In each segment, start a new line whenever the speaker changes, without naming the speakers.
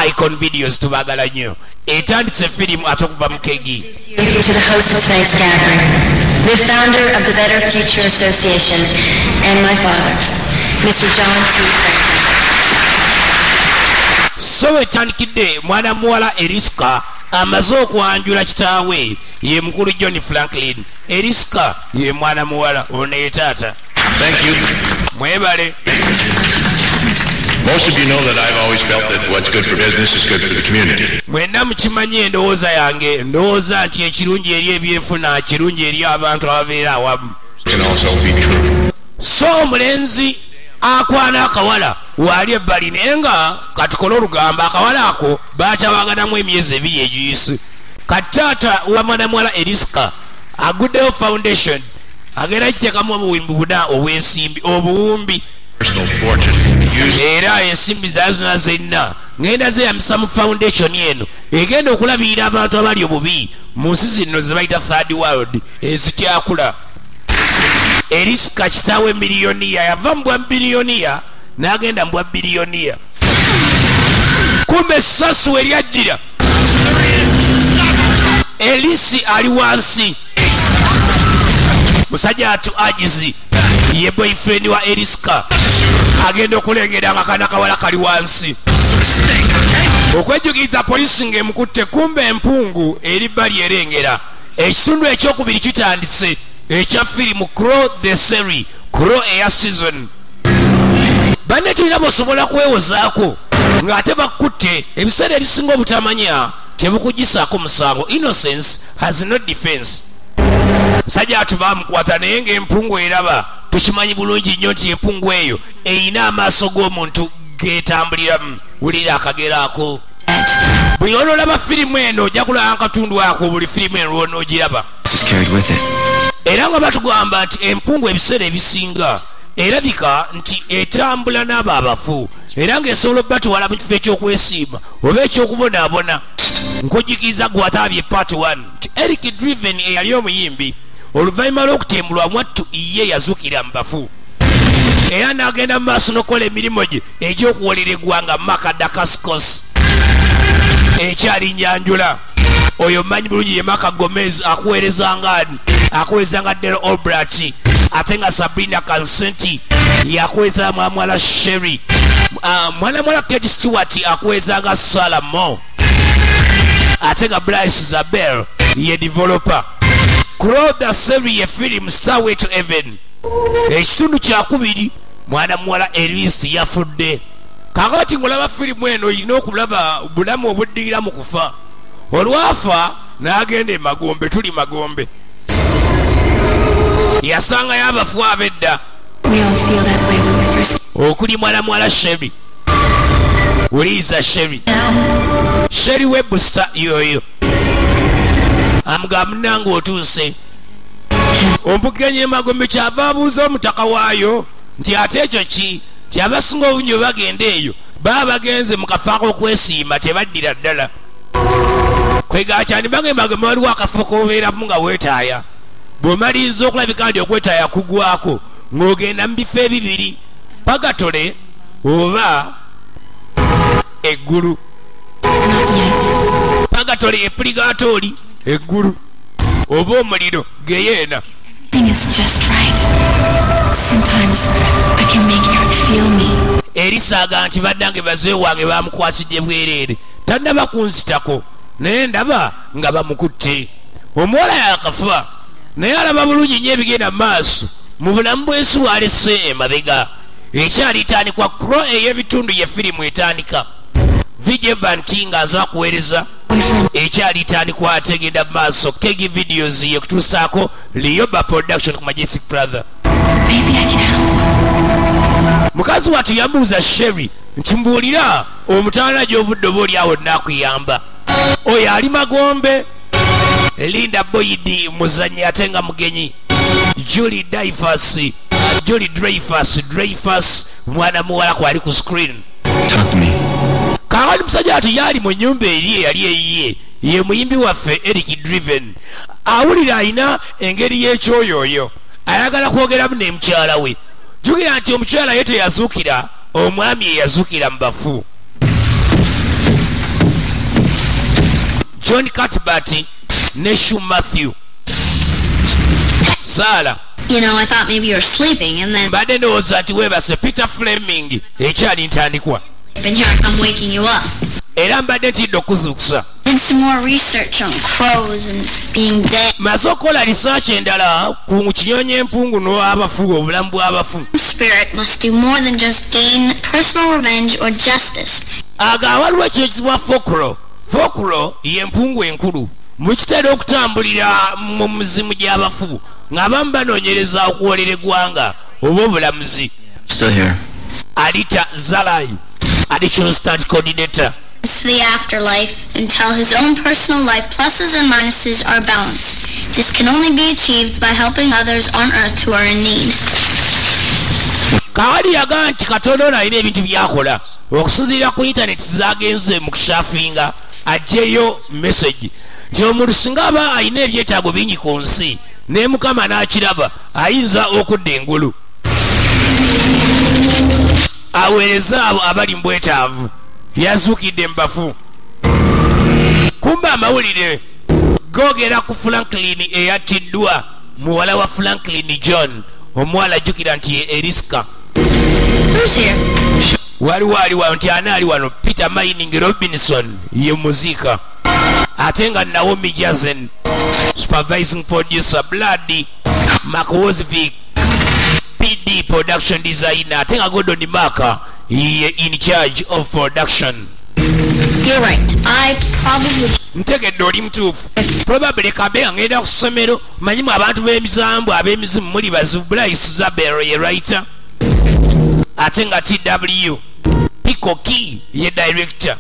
Icon Videos tubagala nnyo. Etandise firimu ate okuva mu Kegi.
To the host of tonight's gathering, the founder of the Better Future Association, and my father, Mr. John T. Franklin.
So etandikidde mwana muwala Eriska amaze okwanjula kitaawe ye mukulu John Franklin. Eriska ye mwana muwala, ono ye taata.
Thank you.
Mwebale.
Most of you know that I've always felt that what's good for business is good for the community.
Mwenna mukimanyi endowooza yange, ndowooza nti ekirungi eri ebyenfuna kirungi eri abantu ababeera awamu.
Can also be true.
So omulenzi akwana akawala waali ebbali, naye nga katukole olugamba akawala ako baakyabaganamu emyezi ebiri egiyise. Kati taata wa mwana muwala Eriska aguddeyo foundation, agenda kiteekamu obuwumbi buna obw'ensimbi, obuwumbi. Era ensimbi zayo zonna zenna ngenda zeyambisa mu foundation eno egenda okulabirira abantu abali obubi mu nsi zino ze bayita third world ezikyakula. Eriska kitaawe miliyoniya, yava mu bwa biliyoniya n'agenda mu bwa biliyoniya. Kumbe essasi we lyajjira, Elisi ali wansi. Musajja atu agizi ye boyfriend wa Eriska agenda okulengera nga kana kawala kali wansi. Okwejjukiza polisi ng'emukutte, kumbe empungu eri bbali erengera. Ekitundu ekyokubiri kitandise ekya firimu Crow the Series, Crow eya season. Banne tulina bw'osobola kwewozaako ng'ate bakutte. Ebiseera ebisinga obutamanya tebukugisaako musango. Innocence has no defense. Musajja atu bamukwata naye ng'empungu eraba. Tukimanyi bulungi nnyo nti empungu eyo erina amaaso g'omuntu getambuliramu. Wulira akagero ako. Buli lw'onoolaba firimu eno ojja kulaba akatundu ako, buli firimu eno lw'onoogiraba. Era nga batugamba nti empungu ebiseera ebisinga erabika nti etambula n'abo abafu, era ng'esobola obbatwala mu kifo eky'okwesiima oba eky'okubonaabona. Nkujjukiza gw'ataabye part 1 nti Eric Driven eyali omuyimbi oluvannyuma lw'okutembulwa mwattu ye yazuukira mu bafu, era n'agenda mu maaso n'okukola emirimu gye egy'okuwolera eggwanga Maka Dacascos ekyali nyanjula. Oyo mmanyi bulungi ye Maka Gomez, akuweereza nga ani? Akuweereza nga Del Obrat, ate nga Sabrina Consenti yakuweereza mwamwala Sherry. Mwana mwala Kate Stewart akuweereza nga Salamo, ate nga Bryce Zabel ye developer. Crow the Series ye film Starway to Heaven. Ekitundu kyakubiri mwana muwala Elisi yafudde. Kakati ng'olaba firimu eno olina okulaba bulamu obuddirira mu kufa. Olwafa n'agenda emagombe, tuli magombe. Yasangayo abafu ab'edda okuli mwana muwala Sherry. Wuliriza Sherry. Sherry Webster yoyo. Amugamba munnange otuuse. Ombugenyi emagombe kyava abuuza omutaka waayo nti ate ekyo ki? Nti abasinga obungi bwe bagenda eyo baba bagenze mu kafo ak'okwesiima, tebaddira ddala. Kwegakyandibanga emagombe waliwo akafo k'obeeramu nga weetaaya. Bw'omaliriza okulabika nti okwetaaya kugwako ng'ogenda mu bifo ebibiri, pagatole oba eggulu. Pagatole epuligaatooli, eggulu oba omuliro geyeena. Erisaaga nti bannange baze wange bamukwatidde bwereere, tannaba kunzitako naye ndaba nga bamukutte. Omuwala yakafa naye alaba bulungi nnyo ebigenda mu maaso mu bulamu bw'ensi bw'alese emabega. Ekyali etandikwa Crow ey'ebitundu ye firimu etandika. VJ Vanti ng'aza akuweereza ekyali etandikwa ategenda mu maaso. Kegi Videos yekutuusaako Lioba Production ku Majestic Brother. Mukazi wattu yamubuuza Sherry nti mbuulira omutaala gy'ovudde oba oli awo nnaakuyamba. Oyo ali magombe. Linda Boyd muzannyi ate nga mugenyi. Julie Dreyfus, Julie Dreyfus mwana muwala kwali ku screen.
Talk to me.
Kakati musajja ati yali mu nnyumba eri eyali eyiye, ye muyimbi waffe Eric Driven. Awulira alina engeri y'ekyoyooyo, ayagala kwogeramu ne mukyala we. Jjukira nti omukyala ye teyazuukira, omwami ye yazuukira mu bafu. John Cuthbert ne Shu Matthew. Sala.
You know, I thought maybe you were sleeping and then
mbadde ndowooza nti weebase. Peter Fleming ekyali ntandikwa.
And here I come waking you up.
Era mbadde ntidde okuzuukusa.
Did some more research on crows and being dead.
Maze okukola research endala ku kinyonyi empungu n'abafu, obulamu bw'abafu.
Spirit must do more than just gain personal revenge or justice.
Aga waliwo ekiyitibwa folklore. Folklore y'empungu enkulu. Mukitera okutambulira mu mizimu gy'abafu ng'abamu banoonyereza okuwolera eggwanga oba obulamuzi.
Still here.
Alita Zalai, additional stunt coordinator.
To the afterlife until his own personal life pluses and minuses are balanced. This can only be achieved by helping others on earth who are in need.
Kawali yagamba nti Katonda ono alina ebintu by'akola okusinziira ku internet zagenze mu kushafinga aggyeyo message nti omuntu singa aba alina ebyetaago bingi ku nsi ne Mukama n'akiraba ayinza okudda engulu aweereza abo abali mu bwetaavu. Yazuukidde mu bafu. Kumbe amawulire googera ku Franklin eyattiddwa, muwala wa Franklin John, omuwala ajjukira nti ye Eriska.
Who's here?
Waliwo ali wano nti ana ali wano Peter Mining Robinson ye muziika, ate nga Naomi Jazen supervising producer, Bloody McWozvik PD production designer, ate nga Gordon Maka ye in charge of production.
You're right. I probably
ntegedde oli mutuufu. Probably kabe ngenda ku ssomero manyimu abantu b'emizambu ab'emizimu muli bazibu. Bryce Zabel ye writer, ate nga TW Pikoki ye director.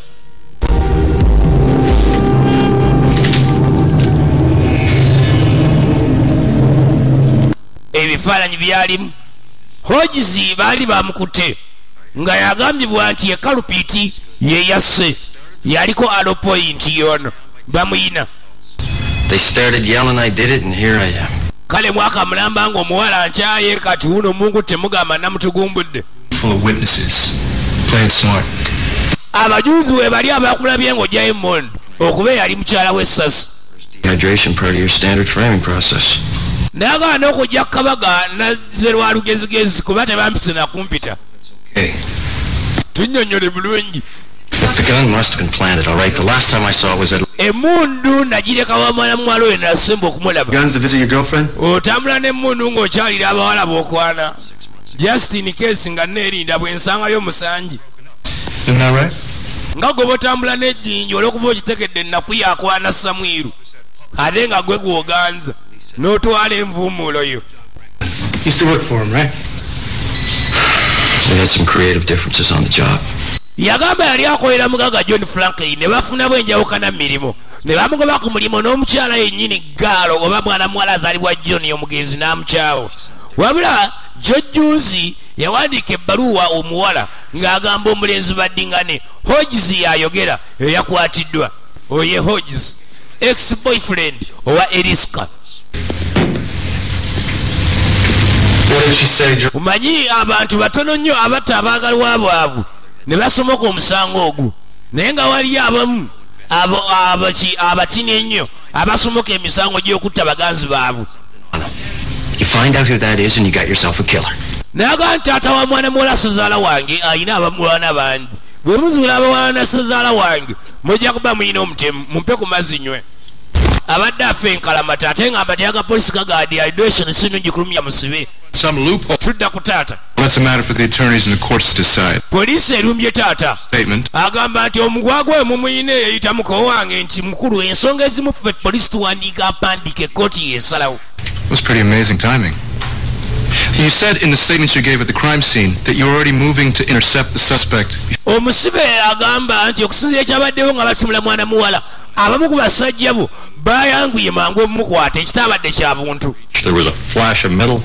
Ebifaananyi byalimu Hodges baali bamukutte nga yagambibwa nti ye kalupiti ye yasse, yaliko alo point yono bamuyina.
They started yelling I did it and here I am.
Kale mwaka mulamba ng'omuwala nkyaye kati wuno Mungu temugamba namutugumbudde.
Full of witnesses. Playing smart.
Abajuzi we bali abakulabye ng'ojjayo emmondo okuba yali mukyala w'essasi.
Dehydration part of your standard framing process.
Nagaana okujja kabaga nazze lwa lugezigezi kuba tebampise na kumpita.
Okay.
Tunnyonnyole bulungi.
The gun must have been planted, all right? The last time I saw it was at...
Emundu nagireka wa mwana muwala oyo nasemba okumulaba.
Guns to visit your girlfriend?
Otambula n'emmundu ng'okyalira abawala b'okwana. Just in case nga neerinda bwe nsangayo omusangi.
Isn't that right?
Nga gwe bw'otambula n'ejjinja olw'okuba okitekedde ennaku yakwana Samwiru. Ate nga gwe gw'oganza n'otwala envuumuulo yo.
Used to work for him, right?
They had some creative differences on the job.
Yagamba yali akolera mugagga John Franklin ne bafuna bwenjawukana mu mirimu ne bamugoba ku mulimu n'omukyala yennyini Gaalo oba mwana muwala azaalibwa John omugenzi n'amukyawo. Wabula Jojjuzi yawandiika ebbaluwa omuwala ng'agamba omulenzi baddingane. Hodges yayogera eyakwatiddwa oye Hodges ex boyfriend owa Eriska. Omanyi abantu batono nnyo abatta abaagalwa baabwe ne basomoka omusango ogwo, naye nga waliyo abamu abatini ennyo abasomoka emisango gy'okutta baganzi baabwe.
You find out who that is and you got yourself a killer.
Naga nti taata wa mwana muwala ssezaala wange alina abamuwana bangi. Bwe muzuula abawana ssezaala wange mujja kuba muyina omutemu, mumpe ku mazzi nywe. Abadde afa enkalamata ate nga amateeka ga poliisi gaga dehydration si nnungi kulumya musibe.
Some loophole.
Tudda ku taata.
That's a matter for the attorneys and the courts to decide.
Poliisi erumbye taata.
Statement.
Agamba nti omugwagwa oyo mumuyina eyeyita muko wange nti mukulu ensonga ezimu ffe poliisi tuwandiika mpandiike kkooti yesalawo.
It was pretty amazing timing. You said in the statements you gave at the crime scene that you were already moving to intercept the suspect.
Omusibe agamba nti okusinziira ekyabaddewo nga batumula mwana muwala abamu ku basajja bo bayanguye mangu omukwata ekitabadde kya buntu.
There was a flash of metal.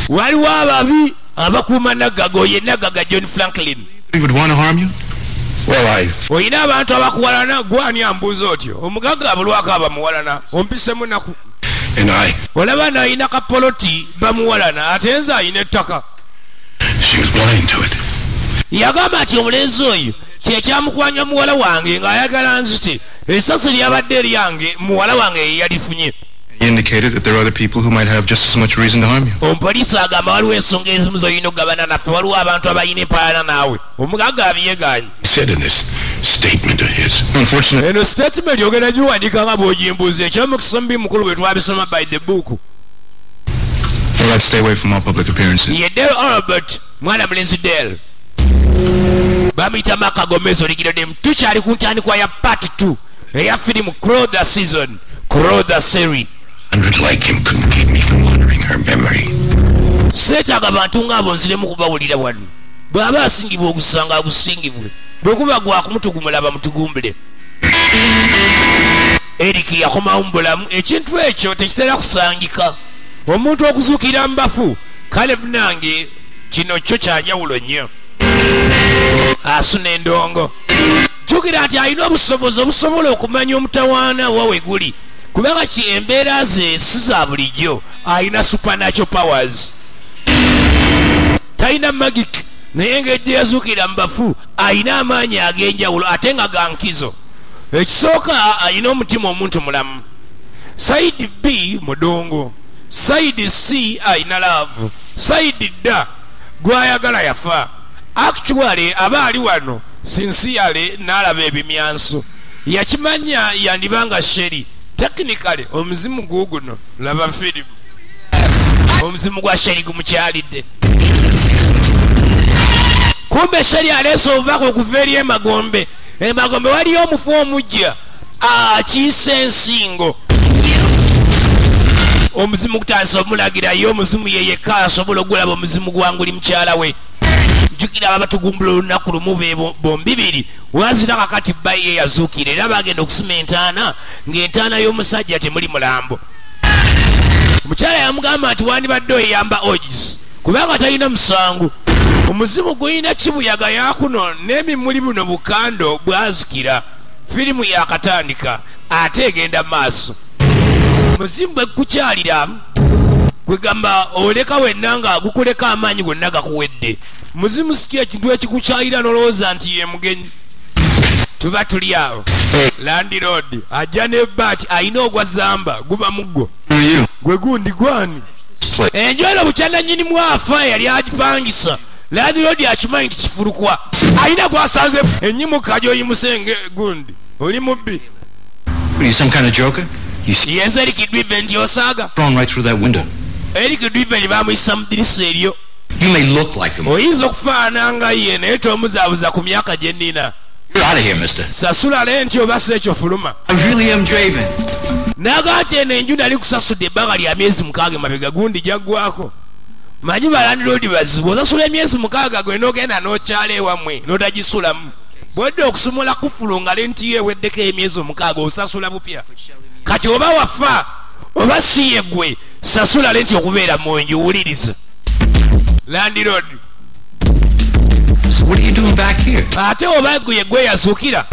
Waliwo ababi abakuuma naggaga oyo naggaga John Franklin.
He would want to harm you? Well, I...
Oyina abantu abakuwalana gwani ambuuza otyo omugagga abulwako abamuwalana ompisemu naku.
And I...
Olaba n'alina kapoloti bamuwalana ate nze alina ettaka.
She was blind to it.
Yagamba nti omulenzi oyo Kyekyamukwanya muwala wange ng'ayagala nzite. Essasi lyabadde eryange, muwala wange ye yalifunye.
He indicated that there are other people who might have just as much reason to harm you.
Omupoliisi agamba waliwo ensonga ezimu z'olina okugabana naffe, waliwo abantu abalina empalana naawe. Omugagga abyegaanyi.
He said in this statement of his.
Unfortunately,
Eno statement ogenda giwandiika nga bw'ogimbuuza. Ekyomukisa mubi mukulu bwe twabisoma by the book.
Well, I'd stay away from all public appearances.
Ye Del Albert, mwana mulenzi Del bamuyita Maka Gomez oligiro. Tukyali ku ntandikwa ya part 2 eya firimu Crow the Season, Crow the Series.
100 like him couldn't keep me from honoring her memory.
Seetaaga bantu ngaabo nziremu kubawulira wano. Bw'aba asingibwa ogusanga agusingibwe, bwe kuba gwakumutugumula bamutugumbule. Eric yakomawo mu bulamu. Ekintu ekyo tekitera kusangika, omuntu okuzuukira mu bafu. Kale munange, kino kyo kyanjawulo nnyo. Asuna endongo. Jjukira nti alina obusobozi obusobola okumanya omutawaana wa we guli, kubanga ki embeera ze si za bulijjo. Alina supernatural powers, talina magic, naye engeri gye yazuukira mu bafu alina amaanyi ag'enjawulo ate nga ga nkizo. Ekisooka, alina omutima omuntu mulamu. Side B mudongo, side C alina love, side D gwayagala yafa. Actually aba ali wano sincerely n'alaba ebimyanso yakimanya yandibanga Sheri. Technically omuzimu guguno. Laba firimu, omuzimu gwa Sheri gumukyalidde. Kumbe Sheri aleese obubaka okuva eri emagombe. Emagombe waliyo omufu omujja akiisa ensingo. Omuzimu gutandise omulagira ye omuzimu ye yekka asobola ogulaba omuzimu gwanguli mukyala we. Jjukira aba batugumbula olunaku lumu be bombibiri wazira. Kakati bba ye yazuukira era bagenda okusima entaana ng'entaana y'omusajja temuli mulambo. Omukyala yamugamba nti wandibadde oyamba Ogis kubanga talina musango. Omuzimu gulina kibuyaga yakuno n'emimuli buno bukando bwazikira. Firimu yakatandika ate egenda maaso. Omuzimu bwe gukukyalira, kwegamba oleka wenna nga gukuleka amaanyi gonna gakuwedde. Muzimu siki ekintu ekikukyalira nolowooza nti ye mugenyi. Tuba tuli awo, landlord ajja ne bat alina ogwa zamba guba muggo.
Who are you?
Gwe gundi gwani enju eno bukyana nnyini mwafa yali agipangisa. Landlord akimanyi nti kifulukwa alina gwasanze enyimuka gy'oyimusenge gundi oli mubbi.
What are you, some kind of joker? You see,
Yenze Eric Driven nti osaaga.
thrown right through that window.
Eric Driven bamuyisa mu dirisa eryo.
You may look like him.
Oyinza okufaanana nga ye naye tomuzaabuza ku myaka gye nnina.
You're out of here, mister.
Sasula renti oba si ekyo fuluma.
I really am Draven.
Naga nti eno enju nali kusasudde ebbanga lya myezi 6 emabega. Gundi gyaggwako. Manyi balandlord bazibu, osasula emyezi 6 gwe n'ogenda n'okyala ewammwe n'otagisulamu. Bwedde okusumula kufulu nga renti yo eweddeko emyezi 6, osasula bupya. Kati oba wafa oba si ye gwe, sasula renti okubeera mu nju. Wuliriza landlord.
So what are you doing back here?
Ate oba gwe gwe yazuukira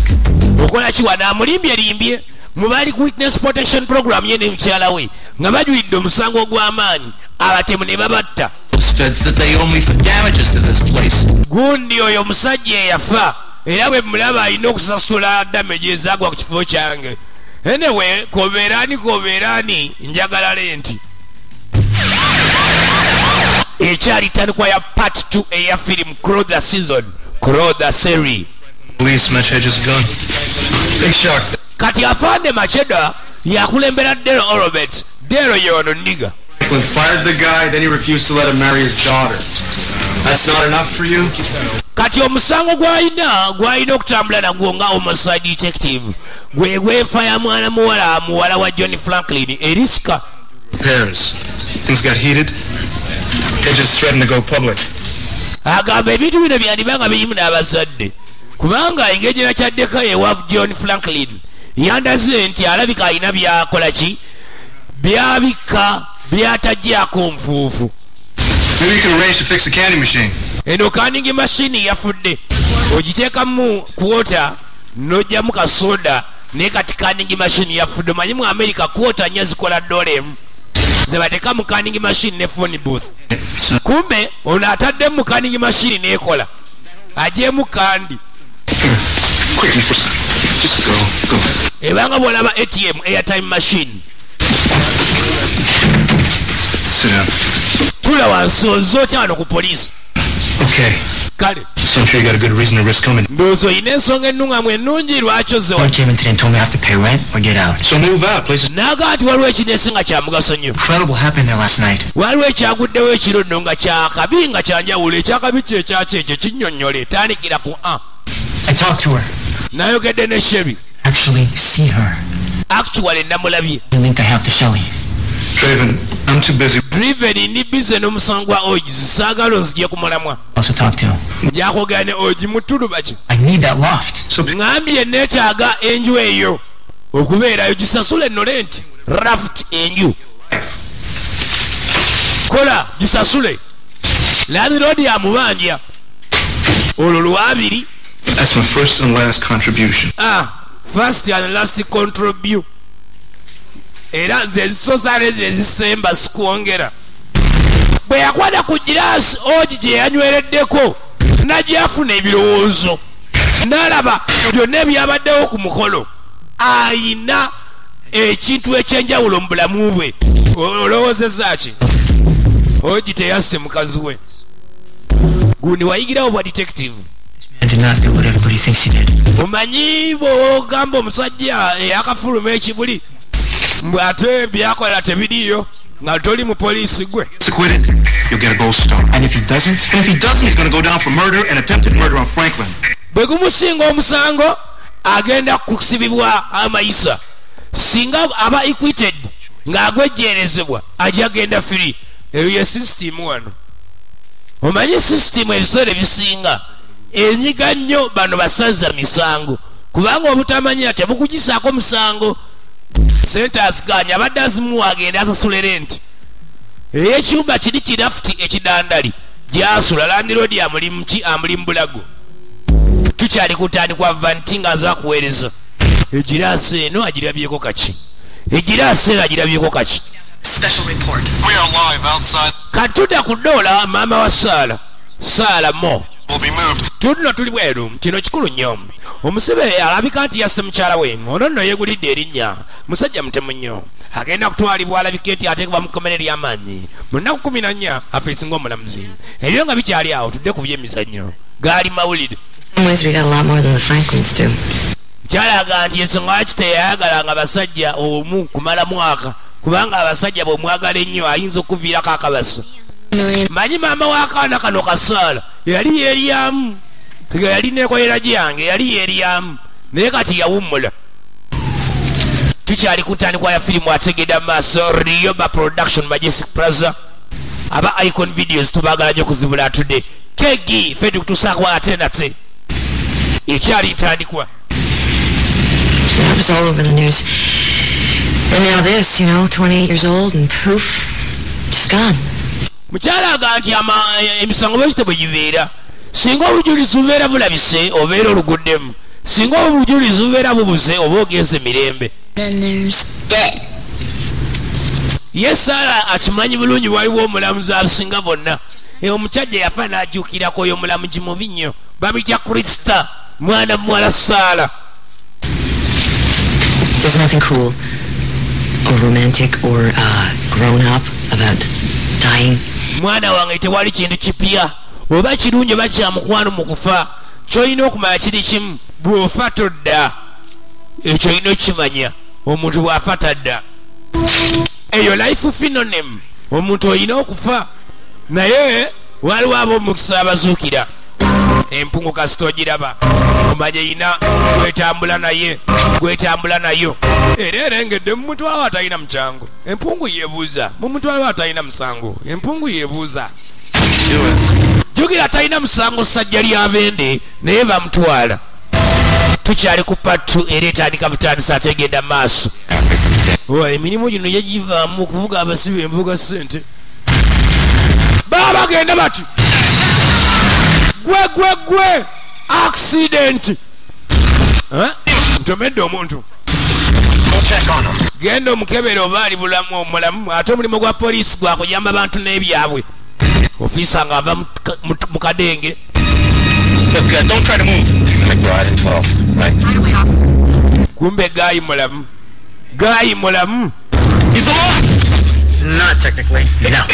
okola ki wano? Amulimbye limbye mubali ku witness protection program ye ne mukyala we nga bajulidde omusango ogw'amaanyi, abatemu ne babatta.
Those feds that they owe me for damages to this place.
Gundi oyo omusajja eyafa era bwe mulaba alina okusasula damage ezaagwa ku kifo kyange. Anyway, kobeerani kobeerani, njagala renti. Ekyali tandikwa ya part 2 eya film Crow the Season, Crow the Series.
Police match Hedges' gun. Big shock.
Kati afande Macheda yakulembera Dero Orobet. Dero yono nigga.
Franklin fired the guy, then he refused to let him marry his daughter. That's not enough for you?
Kati omusango gwalina okutambula nagwo nga homicide detective gwe gwenfa ya mwana muwala, muwala wa John Franklin, Eriska.
Repairs. Things got heated. Hedges threatened to go public.
Agamba ebintu bino byandibanga birimu n'abazadde, kubanga engeri gye nakyaddeko ewa John Franklin yandaze nti alabika alina byakola ki byabika byatajjako nfuufu.
Maybe you can arrange to fix the candy machine.
Eno canning machine yafudde. Ogiteekamu quarter n'ojjamu kasoda, naye kati canning machine yafudde. Omanyi mu America quarter 4 zikola $1 ze bateeka mu canning machine ne phone booth. Kumbe ono ataddemu mu canning machine neekola agyemu kandi.
Quick, before... Just go. Go.
Ebanga bw'olaba ATM, airtime machine.
Sit down.
Tula wansi, ozze otya wano ku poliisi?
Okay.
Kale.
So I'm sure you got a good reason to risk coming.
Ndowooza olina ensonga ennungamu ennungi lwaki ozze wano.
One came in today and told me I have to pay rent or get out.
So move out. Places.
N'agamba nti waliwo ekintu nga kya mugaso nnyo.
Incredible happened there last night.
Waliwo ekyaguddewo ekiro nno nga kyakabi nga kyanjawulo. Ekyakabi kye ekyaki ekyo kinnyonnyole. Tandikira ku A.
I talked to her.
Nayogedde ne Sherry.
Actually see her.
Actually namulabye.
The link I have to Shelley.
Draven, I'm too busy.
Draven ndi busy n'omusango gwa Oji. Saagala onzigye ku mulamwa.
Also talk to.
Nja kwogera ne Oji mutuluba ki?
I need that loft.
So
ngambye neetaaga enju eyo okubeerayo, gisasule nno rent. Raft enju. Kola gisasule. Landlord yamubanja. Olwo lwabiri.
That's my first and last contribution.
First and last contribution. Era nze ezisosale ze ezisemba sikwongera. Bwe yakwata ku giraasi Oji gye yanywereddeko n'ajja afuna ebirowoozo n'alaba byonna ebyabaddewo ku mukolo. Ayina ekintu ekyenjawulo mu bulamu bwe. Olowoozezza ki? Oji teyasse mukazi we. Gundi wayigirawo bwa detective.
I did not do what everybody thinks he did.
Omanyi bw'ogamba omusajja eyakafuluma ekibuli mbwe ate byakola tebiriiyo nga toli mu poliisi gwe.
Acquitted, you'll get a gold star.
And if he doesn't?
And if he doesn't, he's gonna go down for murder and attempted murder on Franklin.
Bwe gumusinga omusango agenda kusibibwa amayisa. Singa aba acquitted ng'agwejjeerezebwa ajja genda free. Eyo ye system wano. Omanyi system ebiseera ebisinga enyiga nnyo bano basaza misango kubanga obutamanya tebukugisaako musango. Sente asiganya abadde azimuwa agenda asasule rent. Ekyumba kiri kirafuti ekidandali gyasula landlord amuli muki amuli mbulago. Tukyali kutandikwa vanti nga aza kuweereza. Egiraasi eno agirabyeko kaki? Egiraasi eno agirabyeko kaki?
Special report.
We are live outside.
Katudda ku ddoola maama wa Saala. Saala Mo.
Will be moved.
Tuno tuli bweru, kino kikulu nnyo. Omusibe alabika nti yasse mukyala we. Ono nno yeegulidde erinnya. Musajja mutemu nnyo. Agenda kutwalibwa alabike nti ateekebwa mu kkomera ery'amaanyi. Mu nnaku 14 afeesinga omulamuzi. Ebyo nga bikyali awo tudde ku by'emizannyo. Gaali mawulire.
In some ways we got a lot more than the Franklins do.
Kyalaga nti ensonga lwaki teyayagalanga basajja omu kumala mwaka. Kubanga abasajja bw'omwagala ennyo ayinza okuviirako akabasa. Manyi maama w'akaana kano Kasaala yali yeeryamu, nga yali neekolera gyange yali yeeryamu, naye kati yawummula. Tukyali ku ntandikwa ya firimu ategedde maaso Rioba Production Majestic Plaza. Aba Icon Videos tubaagala nnyo kuzibula atudde. Kegi ffe tukutuusaako ate nate. Ekyali ntandikwa.
That was all over the news. And now this, you know, 28 years old and poof, just gone.
Mukyala aga nti emisango bwekito bwe gibeera. Singa obujulizi bubeera bulabise obeera oluguddemu. Singa obujulizi bubeera bubuze oba ogenze mirembe.
Then there's dead.
Ye Saala akimanyi bulungi waliwo omulamuzi asinga bonna. Omusajja yafa n'ajjukirako oyo omulamuzi mubi nnyo. Bamuyita Krista, mwana muwala Saala.
There's nothing cool or romantic or grown up about dying.
Mwana wange tewali kintu kipya oba kirungi oba kya mukwano mu kufa. Ky'olina okumanya kiri kimu, bw'ofa todda. Ekyo olina okukimanya, omuntu bw'afa tadda. Eyo life phenonym, omuntu olina okufa naye waliwo ab'omukisa abazuukira. Empungu kasita ogiraba omanye erina gwetambula naye gwetambula nayo. Era erengedde mu mutwalo atalina mukyango. Empungu yeebuuza mu mutwalo atalina musango. Empungu yeebuuza. Jjukira talina musango ssajja ly'abende naye bamutwala. Tukyali ku part 2 era etandika butandisi ate egenda mu maaso. Emirimu gino gyegivaamu okuvuga abasibe envuga ssente. Baba bagenda bati gwe gwe gwe accident. Ntomedde omuntu. Genda omukebere oba ali bulamu omulamu. Ate omulimu gwa poliisi gwa kuyamba bantu n'ebyabwe. Ofiisa ng'ava mu kadenge.
Look, don't try to move. McBride at 12, right?
Kumbe guy mulamu. Guy mulamu.
He's alive. Not technically. No.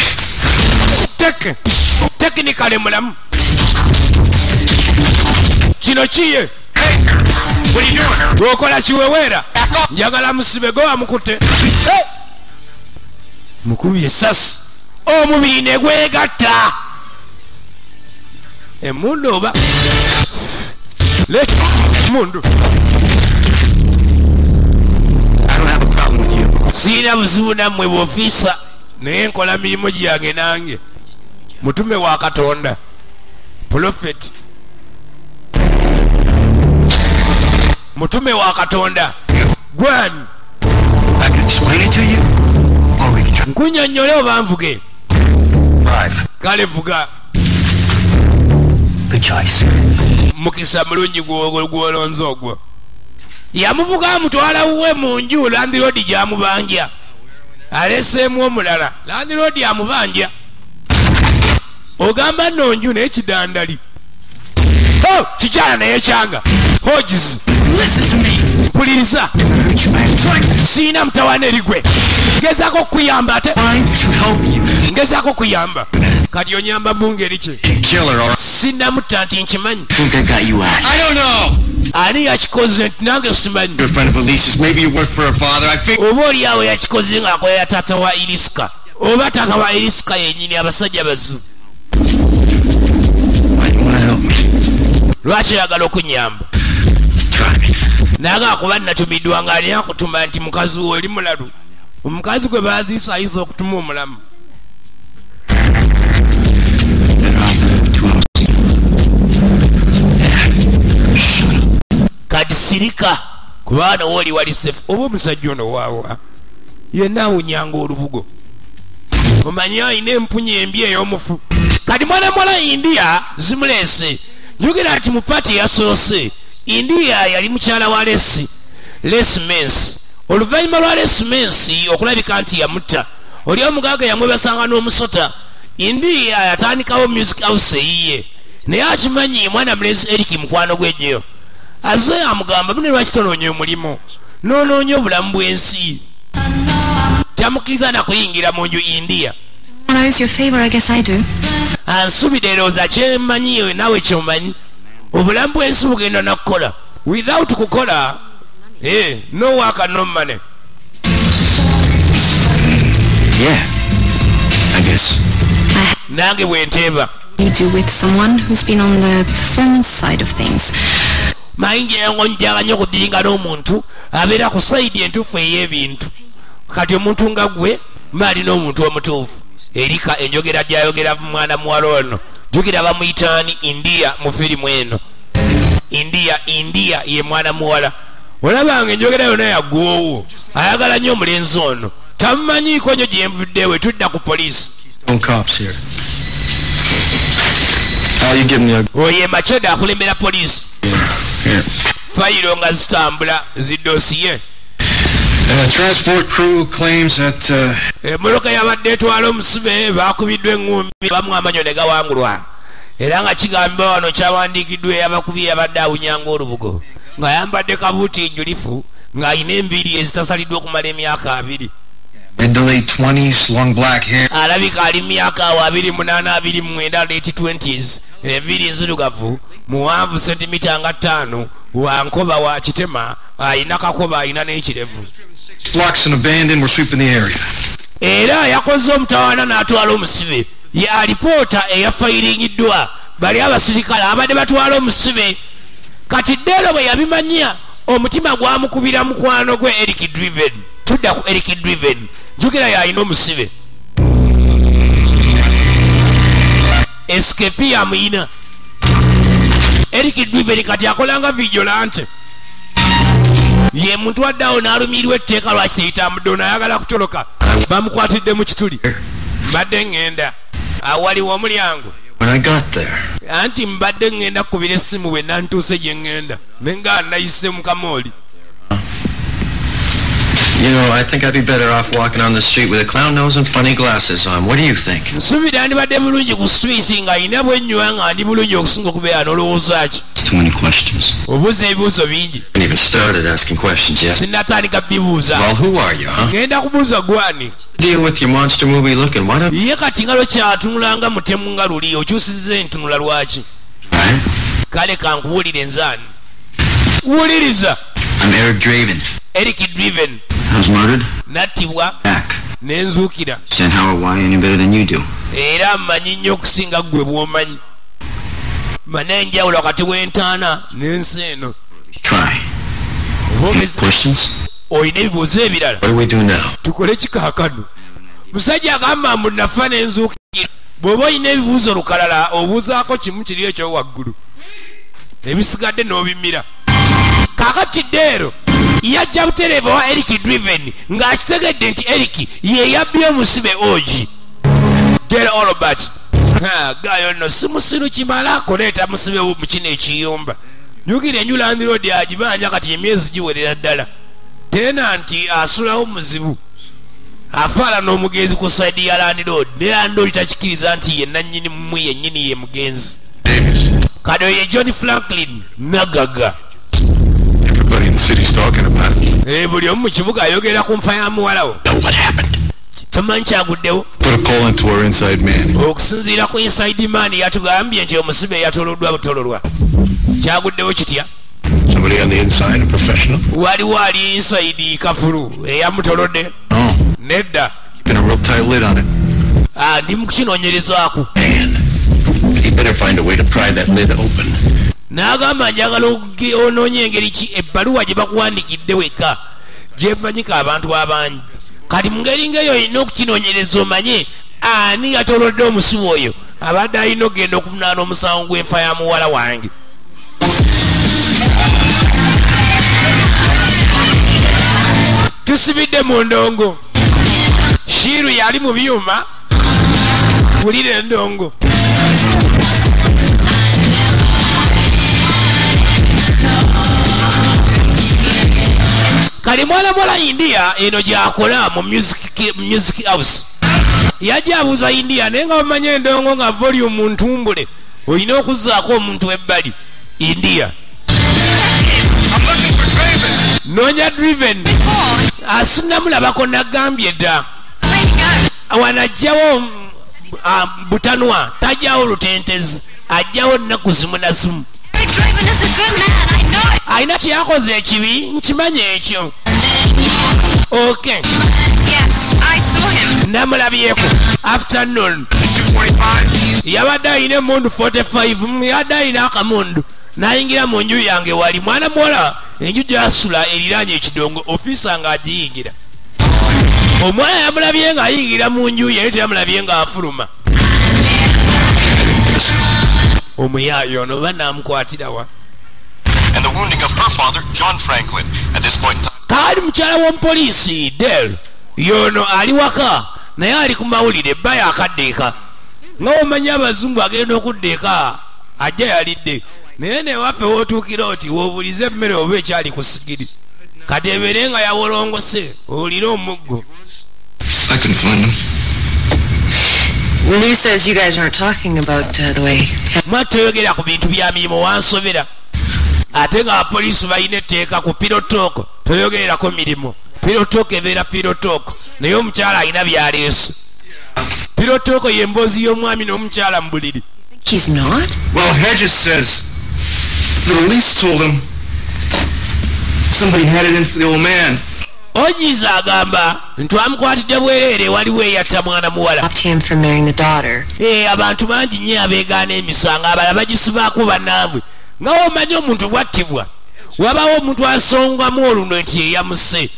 Technically mulamu. Kino kiye.
Hey, what are you doing?
Wokola kiwewera. Njagala musibe go amukute. Hey. Mukubye sasi. Omubiri ne gwegatta. Emundu oba. Let mundu.
I don't have a problem with you.
Sina buzibu nammwe bw'ofiisa naye nkola mirimu gyange nange. Mutume wa Katonda. Prophet. Mutume wa Katonda. Gwan.
I can explain it to you or we can try.
Nkunyonnyole oba nvuge.
Drive.
Kale vuga.
Good choice.
Mukisa mulungi gw'olonze ogwo. Yamuvuga amutwala wuwe mu nju landlord gy'amubanja. Aleseemu omulala. Landlord amubanja. Ogamba nno nju naye kidandali. Oh, kijana naye kyanga. Hodges.
Listen to me.
Mpuliriza. Sina mtawana erigwe. Ngezaako kukuyamba ate. Ngezaako kukuyamba. Kati onyamba mu ngeri ki? Sinamutta nti nkimanyi.
I don't know.
Ani yakikoze nti nange simanyi.
Good friend of Elise's. Maybe you work for her father. I think.
Oba oli awo yakikoze ng'akolera taata wa Eliska. Oba taata wa Eliska yennyini abasajja bazibu.
Why do you want to help me?
Lwaki oyagala okunyamba? Nange akuba natumiddwa nga ani akutuma nti mukazi wo oli mulalu. Omukazi gwe baaziisa ayinza okutuma omulamu. Kati sirika kubaana wooli wali sefu oba omusajja ono waawa yenna awunyanga olubugo omanyi alina empunya embi ey'omufu. Kati mwana muwala India zimuleese. Njogera nti mu paati yasoose India yali mukyala wa Lesi Mensi. Oluvannyuma lwa Lesi Mensi okulabika nti yamutta oli omugagga yamwebasanga n'omusota. India yatandikawo music house eyiye naye akimanyi mwana mulenzi Eric mukwano gwe nnyo. Aze amugamba mune lwaki tonoonya omulimu n'onoonya obulamu bw'ensi. Tamukkiriza na kuyingira mu nju India. Ansubidde erowooza kyemmanyi naawe kyomanyi. Obulamu bw'ensi bugenda na kukola. Without kukola, no work and no money.
Yeah, I guess.
Nange bwe nteeba.
Do with someone who's been on the performance side of things.
Mayingi njagala nnyo okudiringa n'omuntu abeera ku sayidi entuufu ey'ebintu. Kati omuntu nga ggwe maali n'omuntu omutuufu. Erika enjogera gy'ayogera mwana muwala ono. Jjukira bamuyita ani India mu firimu eno. India ye mwana muwala. Olabanga enjogera yonna yaggwoowo. Ayagala nnyo omulenzi ono. Tamumanyiiko nnyo gye nvuddewe tudda ku poliisi. Oye Macheda akulembera poliisi. Fayiro nga zitambula zidosiye.
Transport crew claims that
emmotoka yabadde etwala omusibe baakubiddwa eŋŋumbi bamu amanyo ne gawangulwa. Era nga kigambibwa wano kyawandiikiddwa eyabakubye yabadde awunyanga olubugo ng'ayambadde kabuuti njulifu ng'alina enviiri ezitasaliddwa okumala emyaka 2.
Mid to late 20s, long black hair.
Alabika ali myaka awo 28 29 late 20s. Enviiri nzirugavu, muwanvu sentimita nga 5, wa nkoba wa kitema, alina kakoba alina n'ekirevu.
Blocks and abandoned were sweeping the area.
Era yakoze omutawaana n'atwala omusibe. Ye alipoota eyafayiringiddwa bali abasirikale abadde batwala omusibe. Kati Delo bwe yabimanya omutima gwamukubira mukwano gwe Eric Driven. Tudda ku Eric Driven. Jjukira yalina omusibe. Escape yamuyina. Eric Driven kati akolanga vigilante. Ye muntu addawo n'alumirirwa etteeka lwaki teyitambudde ono ayagala kutoloka. Bamukwatidde mu kituli. Mbadde ŋŋenda. Awaliwo omulyango.
When I got there.
Anti mbadde ŋŋenda kukubira essimu bwe nantuuse gye ŋŋenda. Ne nga nayise mu kamooli.
You know, I think I'd be better off walking on the street with a clown nose and funny glasses on. What do you think?
Nsuubira ndibadde bulungi ku street nga alina bwennywa nga ndi bulungi okusinga okubeera n'olowooza ki.
Too many questions.
Obuuza ebibuuzo bingi.
Haven't even started asking questions yet.
Sinnatandika bibuuza.
Well, who are you, huh?
Ngenda kubuuza gwani.
Deal with your monster movie looking. Why don't...
Ye kati nga lwekyatunulanga mutemu nga luli okyusizza entunula lwaki?
Right?
Kale kankubuulire nzaani. Wuliriza.
I'm Eric Draven.
Eric Draven.
I was murdered.
Nattibwa.
Back.
Nenzuukira.
Understand how or why any better than you do.
Era mmanyi nnyo okusinga ggwe bw'omanyi. Mane enjawulo wakati w'entaana n'ensi eno.
Try. Any questions?
Olina ebibuuzo ebirala?
What do we do now?
Tukole kikaakano. Musajja agamba mbu nafa nenzuukira. Bw'oba olina ebibuuzo lukalala obuuzaako kimu kiri ekyowaggulu. Ebisigadde n'obimira. Kaakati ddeero yajja butereevu wa Eric Draven ng'akitegedde nti Eric ye yabbye omusibe Ogi. Dale Albert. Gayo nno si musiru kimala kuleeta musibe mu kino ekiyumba. Nyugira enju landlord agibanja kati emyezi giwerera ddala. Tena nti asulawo muzibu. Afaala n'omugenzi ku side ya landlord. Ne landlord takikiriza nti ye nannyini mmwe yennyini ye mugenzi. Kano ye John Franklin Nagaga.
Everybody in the city's talking about it.
Buli omu mu kibuga ayogera ku nfa ya muwala wo.
Know what happened?
Tomanyi kyaguddewo.
Put a call into our inside man.
Okusinziira ku inside man yatugambye nti omusibe yatoloddwa butololwa. Kyaguddewo kitya?
Somebody on the inside, a professional?
Waliwo ali inside kafulu eyamutolodde.
Oh.
Nedda.
Keeping a real tight lid on it.
Ndi mu kukinoonyerezaako.
Man, he better find a way to pry that lid open.
N'agamba njagala onoonye engeri ki ebbaluwa gye bakuwandiikidde wekka gyemanyika abantu abangi. Kati mu ngeri ng'eyo olina okukinoonyereza omanye ani yatolodde omusibe oyo abadde alina okugenda okuvunaana omusango gw'enfa ya muwala wange. Tusibidde mu ndongo. Shiru yali mu byuma. Wulira endongo. Kali mwana mwala India eno gyakola mu music house. Yajja abuuza India naye nga bamanye endongo nga volume ntumbule. Olina okuzzaako omuntu ebbali. India. Noonya Draven. Asinnamulabako nagambye dda. Wanajjawo butanwa, tajjawo lutentezi, ajjawo nnaku zimu na zimu. Alina kye yakoze ekibi, nkimanyi ekyo. Okay. Namulabyeko afternoon. Yabadde alina emundu 45, yabadde alina akamundu. N'ayingira mu nju yange wali mwana muwala enju gy'asula eriraanye ekidongo ofiisa ng'agiyingira. Omwana yamulabye ng'ayingira mu nju ye teyamulabye ng'afuluma. Omuyaayo ono banaamukwatirawa.
And the wounding of her father, John Franklin. At this point in time.
Kaali mukyala w'omupoliisi Dale yono ali waka naye ali ku mawulire bba yakadde eka. Nga omanyi abazungu agenda okudda eka ajja yalidde naye newaffe w'otuukira oti w'obulize emmere oba ekyali ku sigiri. Kati ebeere nga yawolongose owulire omuggo.
I couldn't find him.
Lou says you guys aren't talking about the way.
Mwatoyogera ku bintu bya mirimu wansobera. Ate nga abapoliisi balina etteeka ku pirotooko toyogererako mirimu. Pirotooko ebeera pirotooko naye omukyala alina by'aleese. Pirotooko y'emboozi y'omwami n'omukyala mu buliri.
He's not?
Well, Hedges says the release told him somebody had it in for the old man.
Ojiza agamba nti amukwatidde bwereere waliwo eyatta mwana muwala.
Him from marrying the daughter.
Abantu bangi nnyo abeegaana emisango abalala bagisibaako bannaabwe. Nga omanyi omuntu bwattibwa wabawo omuntu asongamu oluno nti yeyamuse.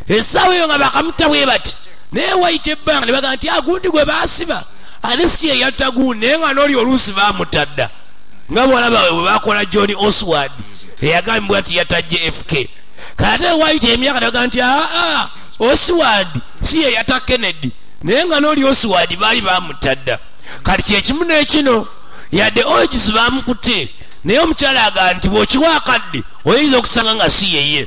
Essaawa eyo nga bakamutta bwe bati naye wayita ebbanga ne bagamba nti agundi gwe baasiba ate si yeyatta gundi naye nga n'oli oluusi baamutta dda. Nga bw'olaba bwe baakola John Oswald eyagambibwa nti yatta JFK. Kati wayita emyaka ne bagamba nti aa Oswald si yeyatta Kennedy naye nga n'oli Oswald baali baamutta dda. Kati kyekimu n'ekino yadde Ogis baamukutte naye omukyala agamba nti bw'okiwa akadde oyinza okusanga nga si yeye.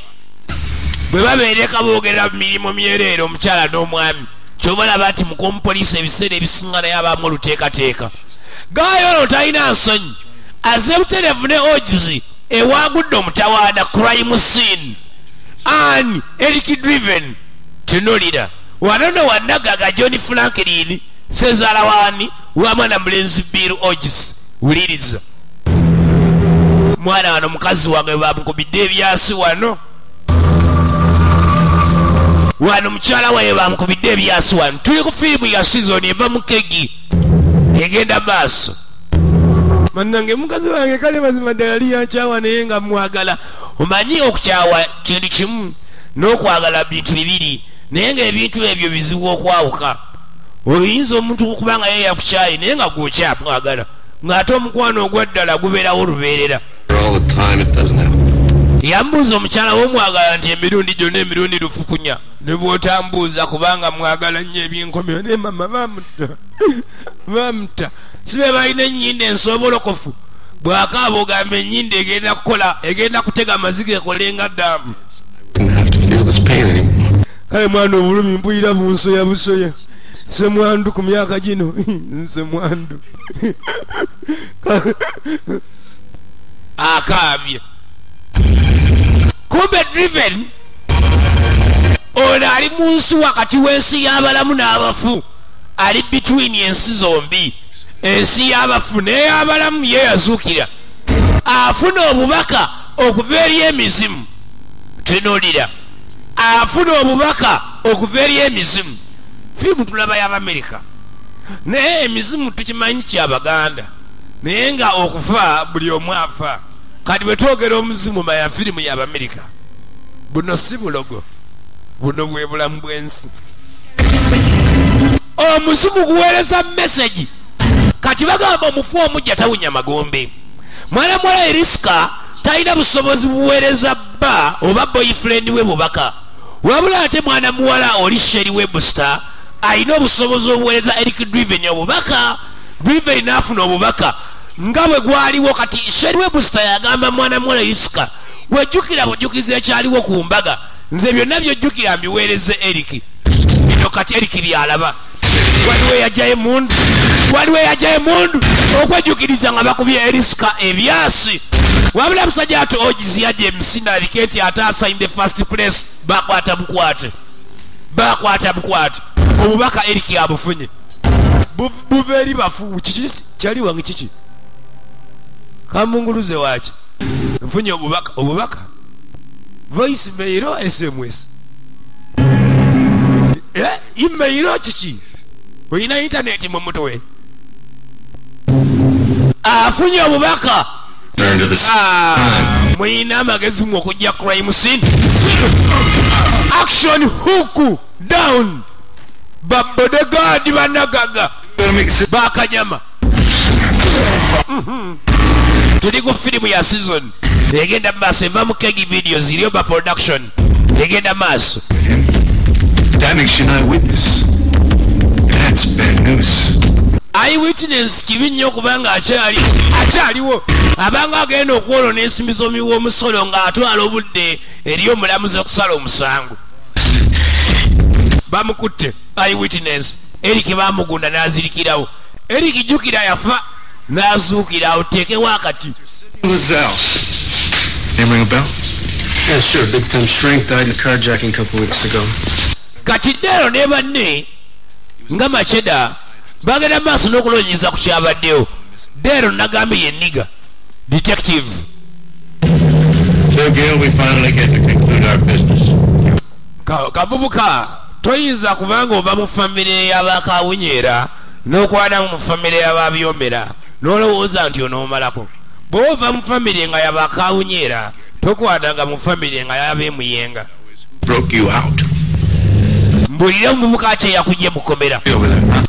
Bwe babeereka boogera mu mirimu myereere omukyala n'omwami. Kyobalaba nti mukomupoliisi ebiseera ebisinga naye abaamu oluteekateeka. Gaayo ono talina nsonyi. Azze butereevu ne Ogizi ewagudde omutawaana crime scene. An Eric Driven tunulira. Wano nno wannagaga John Franklin Ssezaala waani wa mwana mulenzi Bill Ogizi. Wuliriza. Mwana wano mukazi wange bamukubidde ebyasi wano. Wano mukyala waye bamukubidde ebyasi wano. Tuli ku firimu ya season eva mu kegi. Egenda maaso. Mannange mukazi wange kale mazima ddala yali yankyawa naye nga mwagala. Omanyi okukyawa kintu kimu n'okwagala bintu bibiri, naye ng'ebintu ebyo bizibu okwawuka. Oyinza omuntu okuba nga ye yakukyaye naye nga gw'okyamwagala, ng'ate omukwano ogwa ddala gubeerawo lubeerera. Yambuuza omukyala w'omwagala nti emirundi gyonna emirundi lufukunya, ne bw'otambuuza kubanga mwagala nnyo ebyenkomyo ne mama bamuta. Bamuta. Si be balina ennyindo ensoobolokofu, bw'akaaba ogamba ennyindo egenda kukola, egenda kutega amaziga ekole nga ddaamu. Kale mwana obulumi mpulira bunsoya busoya. Ssemwandu ku myaka gino, ssemwandu. Akaabye. Kumbe Driven ono ali mu nsi wakati w'ensi y'abalamu n'abafu, ali between ensi zombi, ensi y'abafu n'ey'abalamu ye yazuukira. Afuna obubaka okuva eri emizimu. Tunuulira. Afuna obubaka okuva eri emizimu. Firimu tulaba y'Abamerika, naye emizimu tukimanyi ky'Abaganda, naye nga okufa buli omu afa. Kati bwe twogera omuzimu maya firimu y'Abamerika. Buno si bulogo, buno bwe bulamu bw'ensi. Omuzimu guweereza message. Kati bagamba omufu omujja tawunya magombe. Mwana muwala Eriska talina busobozi buweereza bba oba boyfriend we bubaka. Wabula ate mwana muwala oli Sherry Webster alina obusobozi obuweereza Eric Driven obubaka. Driven n'afuna obubaka nga bwe gwaliwo. Kati Sherry Webster yagamba mwana muwala Eriska, gwejjukira bujjukiza ekyaliwo ku mbaga, nze byonna byojjukira mbiweereze Eric. Bino kati Eric byalaba. Waliwo eyajjayo emmundu, waliwo eyajjayo emmundu okwejjukiriza nga bakubye Eriska ebyasi. Wabula musajja ate Ogizi yajja emisinde alike nti ataasa in the first place. Bakwata bukwate, bakwata bukwate. Obubaka Eric abufunye buva eri bafu. Kiki kyali wange kiki kamunguluze waki nfunye obubaka, obubaka voice mail SMS email kiki olina internet mu mutwe. Afunye obubaka. Mwina amagezi mu okujja crime scene. Action hook down. Babodyguard banagaga bakanyama. Tuli ku firimu ya season egenda maaso, eva mu Kegi Videos, Rioba Production, egenda maaso.
That makes you an eyewitness. That's bad news.
Eyewitness kibi nnyo kubanga akyaliwo. Abanga agenda okwolona ensimbi z'omuwi w'omusolo ng'atwala obudde eri omulamuzi okusala omusango. Bamukutte eyewitness. Eric bamugunda n'azirikirawo. Eric jjukira yafa n'azuukira oteekewo akati.
Lizelle. Name ring a bell?
Yeah, sure. Big time shrink died in a carjacking a couple weeks ago.
Kati Dero ne banne nga Macheda bagenda maaso n'okunoonyereza ku kyabaddewo. Dero nagambye ye nigga detective.
So Gil, we finally get to conclude our business.
Kavubuka toyinza kubanga ova mu famire y'abakawunyeera n'okwanamu mu famire y'ababyomera n'olowooza nti onoomalako. Bw'ova mu famire nga y'abakawunyeera tokwananga mu famire nga y'abeemuyenga.
Broke you out.
Mbulire omuvubuka kye yakujje mukomera.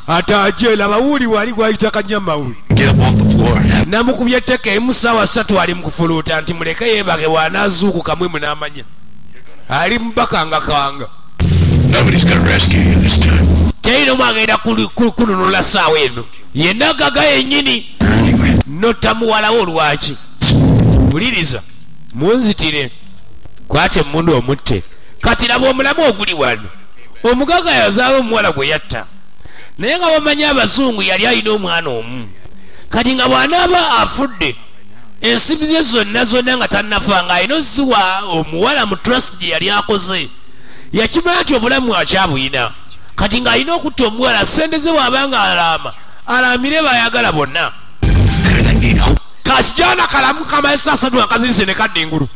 Ate aje laba wuli wali gwayita kanyamawe.
Get up off the floor.
Namukubye etteke emu ssaawa ssatu ali mu kufuluuta nti muleke yeebake bw'anaazuukuka mwe munaamanya. Ali mubakangakanga.
Nobody's gonna rescue you this time.
Terina omu agenda kununula ssaawa eno. Yenna gaga yennyini. Notta muwalawo lwaki? Wuliriza, munzitire. Kwata emmundu omutte. Kati laba omulamu oguli wano. Omugaga yazaala omuwala gwe yatta, naye nga bamanyi abazungu yali alina omwana omu. Kati nga bw'anaaba afudde, ensimbi ze zonna zonna nga tannafa nga alina oziwa omuwala mu trust gye yali akoze. Yakimanya nti obulamu akyabuyina, kati ng'alina okutta omuwala sente ze bw'aba nga alaama alaamire bayagala bonna. Kasijana kalamu kama esasa akazirise ne kadda engulu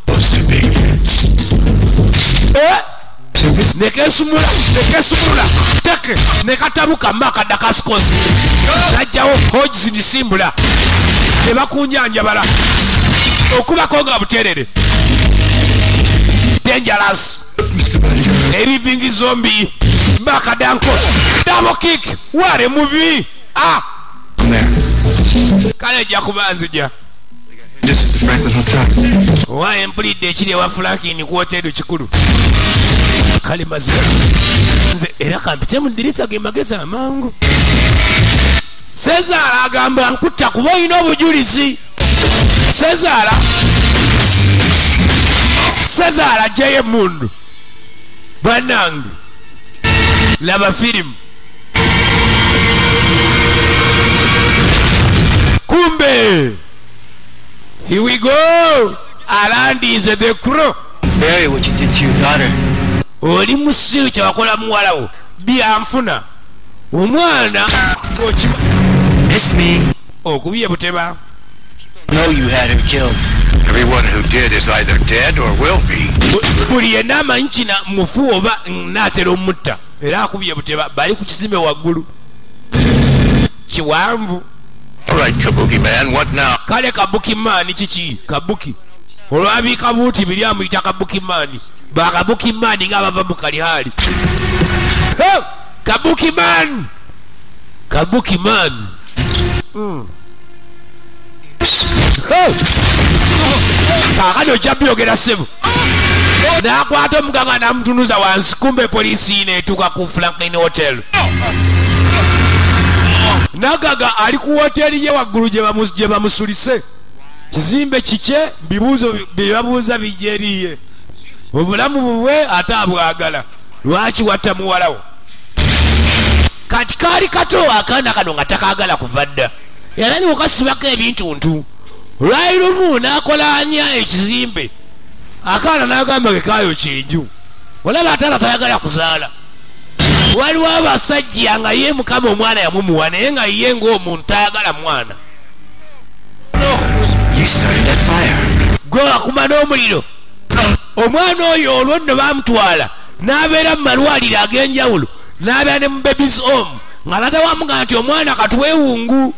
nekesumula nekesumula teke nekatabuka makadda kasikosi najjawo Hodges nisimbula tebakunjanjabala okubako nga buterere. Dangerous living zombie makadanko double kick. What a movie. Ah, kale ejja kuba nzija.
This is the Franklin Hotel.
Owa mpulidde ekiri ewa Franklin ku hotel kikulu. Kale mazima nze era kampite mu ddirisa ge magezi amangu. Sezara agamba nkutta kuba olina obujulizi. Sezara Sezara aggyayo emmundu. Bannange laba firimu. Kumbe here we go. Alandize the crow.
Bury what you did to your daughter.
Oli musiru kyewakola muwala wo byanfuna omwana.
Missed me.
Okubye buteba.
No, you had her killed.
Everyone who did is either dead or will be.
Buli yenna amanyi kina mufu oba naatera omutta era akubye buteba. Bali ku kizimbe waggulu kiwanvu.
All right, Kabuki man, what now?
Kale Kabuki man kiki? Kabuki olwabiika buuti biri amuyita Kabuki man. Ba Kabuki man nga bava mu kalihali. Kabuki man, Kabuki man. Kaakano ojja byogera ssebo. N'akwata omuganga n'amutunuza wansi. Kumbe poliisi neetuuka ku Franklin Hotel. Nagaga ali ku hoteri ye waggulu gye bamusulise. Kizimbe kikye, bibuuzo bye babuuza bijeriye. Obulamu bubwe ate abwagala. Lwaki watta muwalawo? Kati kaali kato akaana kano nga takaagala kuva dda. Era ni okasibako ebintuntu. Lwali lumu n'akolanya ekizimbe. Akaana n'agamba ke kaayokya enju. Olaba ataala tayagala kuzaala. Waliwo abasajja nga ye mukama omwana yamumuwa naye nga ye ng'omuntu tayagala mwana. Gwe akuma n'omuliro. Omwana oyo olwo nno baamutwala n'abeera mu malwaliro ag'enjawulo n'abeera ne mu babies home nga taata wamuga nti omwana katwewungu.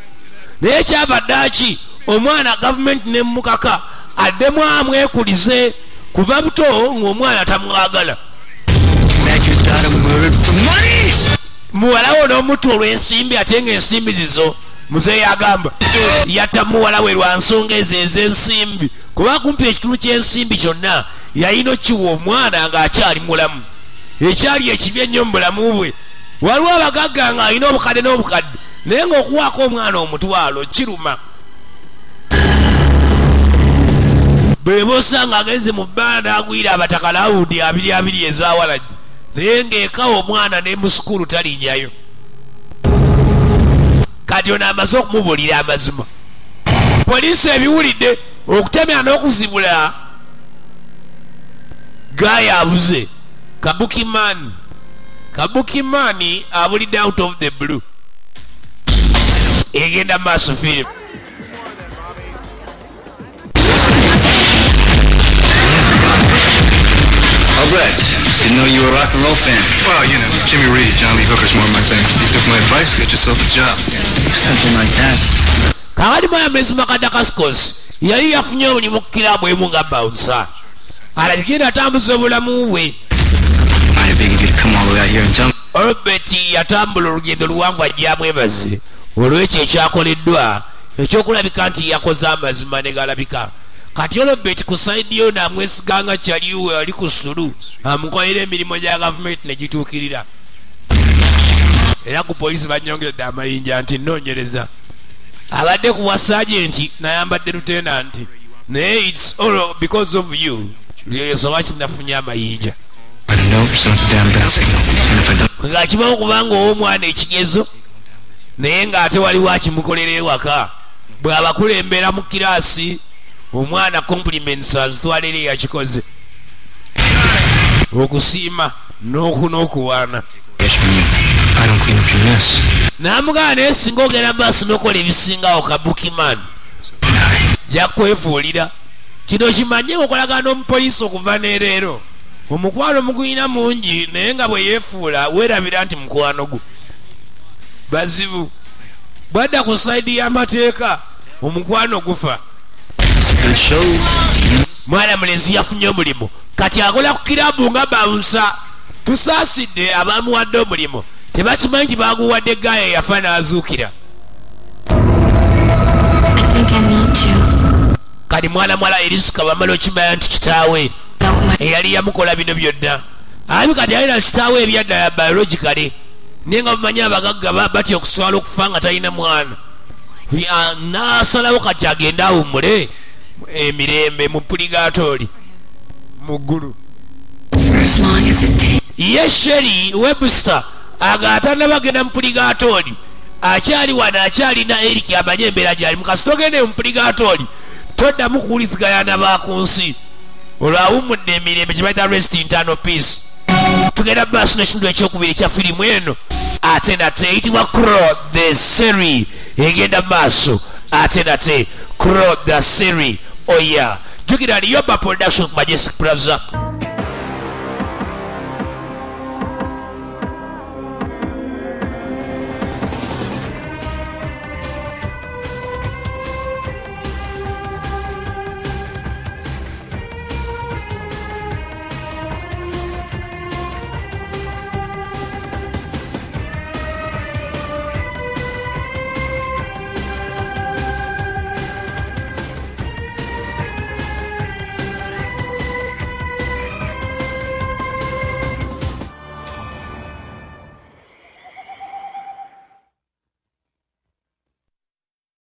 Naye kyava ddaaki omwana gavumenti nemukaka addemu amwekulize kuva buto ng'omwana tamwagala. Muwala wo n'omutta olw'ensimbi ate ng'ensimbi zizo. Muzeeyi agamba yatta muwala we lwa nsonga ezo ez'ensimbi kuba kumpi ekitundu ky'ensimbi kyonna yalina okiwa omwana ng'akyali mulamu. Ekyali ekibi ennyo mu bulamu bwe. Waliwo abagagga ng'alina obukadde n'obukadde naye ng'okuwaako omwana omutwalo kiruma. Bwe bosanga agenze mu bbaala n'agwira abataka lawundi abiri abiri ez'awalagi naye ng'ekawo omwana ne mu sukulu talinnyayo. Kati ono amaze okumubuulira amazima. Poliisi ebiwulidde okutemya n'okuzibula. Gaya abuze. Kabuki man. Kabuki man abulidde out of the blue. Egenda maaso firimu.
Albert, didn't know you were a rock and roll fan.
Well, you know, Jimmy Reed, John Lee Hooker's more my thing. So you took my advice, get yourself a job.
Something like that.
Kakati mwaya mlezi makada kasikos yali yafunye omulimu ku kiraabu emu nga bouncer. Alabikira atambuza obulamu bwe. Albert yatambula olugendo luwanvu ajja amwebaze olw'ekyo ekyakoleddwa ekyokulabika nti yakoze amazima ne galabika. Kati Albert ku sayidi yo n'amwesiga nga kyaliwe ali ku sulu amukolera emirimu gya gavumenti ne gituukirira. Era ku poliisi bannyongedde amayinja nti nnoonyereza. Abadde ku bwa sergeant n'ayambadde lieutenant naye it's all because of you. Yensonga ki nafunye amayinja. Ng'akibawo kubanga ow'omwana ekigezo naye ng'ate waliwo akimukolera ewaka. Bw'abakulembera mu kiraasi omwana compliments azitwalira eyakikoze okusiima n'okuwaana. N'amugamba naye singa ogenda maaso n'okola ebisingawo kabukiman jakwefuulira. Kino kimanye okolagana n'omupoliisi okuva ne leero. Omukwano muguyina mungi naye nga bwe yeefuula weerabira nti mukwano gwo. Bazibu bwadda ku side y'amateeka omukwano gufa. Mwana mulenzi yafunye omulimu kati akola ku kirabu nga bouncer. Tusaasidde abamuwadde omulimu tebakimanyi nti baguwadde gaaya eyafa n'azuukira.
I think I need to.
Kati mwana mwala Erisika bamala okimanya nti kitaawe eyali yamukola bino byonna abi kati alina kitaawe ebyaddala biologically naye nga mumanyi abagagga batya okuswala okufa nga talina mwana. N'asalawo kati agende awummule emirembe mu puligaatooli mu ggulu.
For as long as it takes.
Ye Sheri Webster aga atannabagenda mu puligaatooli akyali wano akyalina Eric amanye embeera gyali. Mukasita ogende mu puligaatooli toddamu kuwuliziganya na ba ku nsi olwo awummudde emirembe kye bayita rest internal peace. Tugenda maaso n'ekitundu ekyokubiri ekya firimu eno ate nate eyitibwa Crow the Series egenda maaso ate nate Crow the Series. Oya jjukira Liyoba Production ku Majestic Plaza.